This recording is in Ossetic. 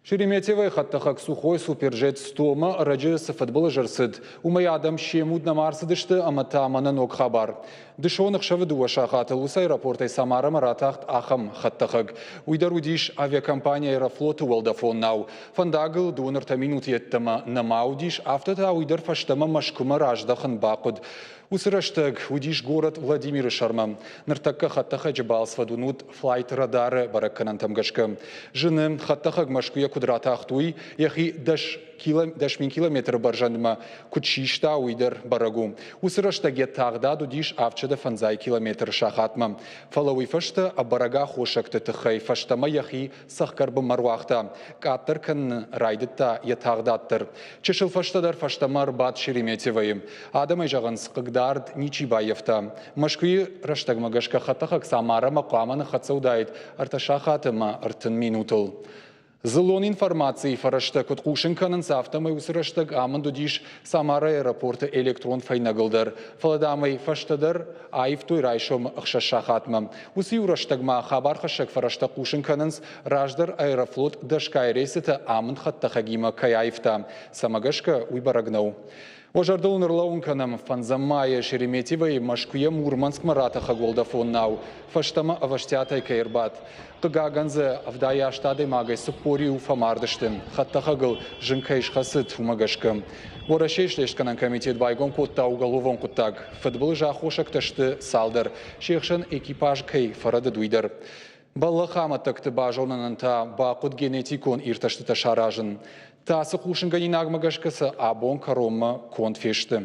Шереметьевойы хӕдтӕхӕг Сухой Суперджет 100-мӕ ӕрӕджы цы фыдбылыз ӕрцыд, уымӕй адӕм се муд нӕма ӕрцыдысты ӕмӕ та мӕнӕ ног хабар. Дысон ӕхсӕвы 2 сахатыл уыцы аэропортӕй Самарӕмӕ ратахт ахӕм хӕдтӕхӕг. Уый дӕр уыдис авиакомпани Аэрофлот-ы уӕлдӕфон нау. Фӕндагыл 2 ӕртӕ минут йеддӕмӕ нӕма уыдис, афтӕ та уый дӕр фӕстӕмӕ Мӕскуымӕ раздӕхын бахъуыд. Уыцы рӕстӕг уыдис горӕт Владимиры сӕрмӕ. Ныртӕккӕ хӕдтӕхӕджы балцвӕд уынут флайт радары бӕрӕггӕнӕнтӕм гӕсгӕ. Зыны, хӕдтӕхӕг Мӕскуыйӕ куыд ратахт, уый, йӕхи 10 000 километры бӕрзӕндмӕ куыд систа, уый дӕр бӕрӕг у. Уыцы рӕстӕг йӕ тагъдад уыдис 750 километры сахатмӕ. Фӕлӕ уый фӕстӕ ӕбӕрӕг аххосӕгты тыххӕй фӕстӕмӕ йӕхи цӕхгӕр бынмӕ руагъта, къаддӕр кӕнын райдыдта йӕ тагъдад дӕр. Чысыл фӕстӕдӕр фӕстӕмӕ ӕрбадт Шереметьевойы. Адӕмӕй зӕгъынц, хъыгдард ничи баййӕфта. Мӕскуыйы рӕстӕгмӕ гӕсгӕ хӕдтӕхӕг Самарӕмӕ хъуамӕ ныххӕццӕ уыдаид 3 сахаты ӕмӕ 30 минутыл. Дзыллон информацийы фӕрӕзтӕ куыд хъусын кӕнынц, афтӕмӕй уыцы рӕстӕг амынд уыдис Самарайы аэропорты электрон фӕйнӕгыл дӕр, фӕлӕ, дам ӕй фӕстӕдӕр аивтой райсомы 6 сахатмӕ. Уыцы иу рӕстӕгмӕ хабархӕссӕг фӕрӕзтӕ хъусын кӕнынц, раздӕр Аэрофлот дӕсгай рейсытӕ амынд хӕдтӕхӕгимӕ кӕй аивта. Цӕмӕ гӕсгӕ, уый бӕрӕг нӕу. Уӕ зӕрдыл ын ӕрлӕууын кӕнӕм, фӕндзӕм майы Шереметьевойы Мӕскуыйӕ Мурманскмӕ ратӕхӕг уӕлдӕфон нау фӕстӕмӕ ӕвӕстиатӕй кӕй ӕрбадт. Хъыгагӕн дзы 78 адӕймагӕй 41 фӕмард сты, хӕдтӕхӕгыл зынг кӕй схӕцыд, уымӕ гӕсгӕ. Уӕрӕсейы слестгӕнӕн комитет байгом кодта уголовон хъуыддаг. Фыдбылызы аххосӕгтӕ сты цалдӕр, се хсӕн экипаж кӕй фӕрӕдыд, уый дӕр. Бӕллӕхы амӕттӕгты базонынӕн та бахъуыд генетикон иртӕстытӕ саразын. Тасы хъусынгӕнинагмӕ гӕсгӕ сӕ абон кӕронмӕ конд фесты.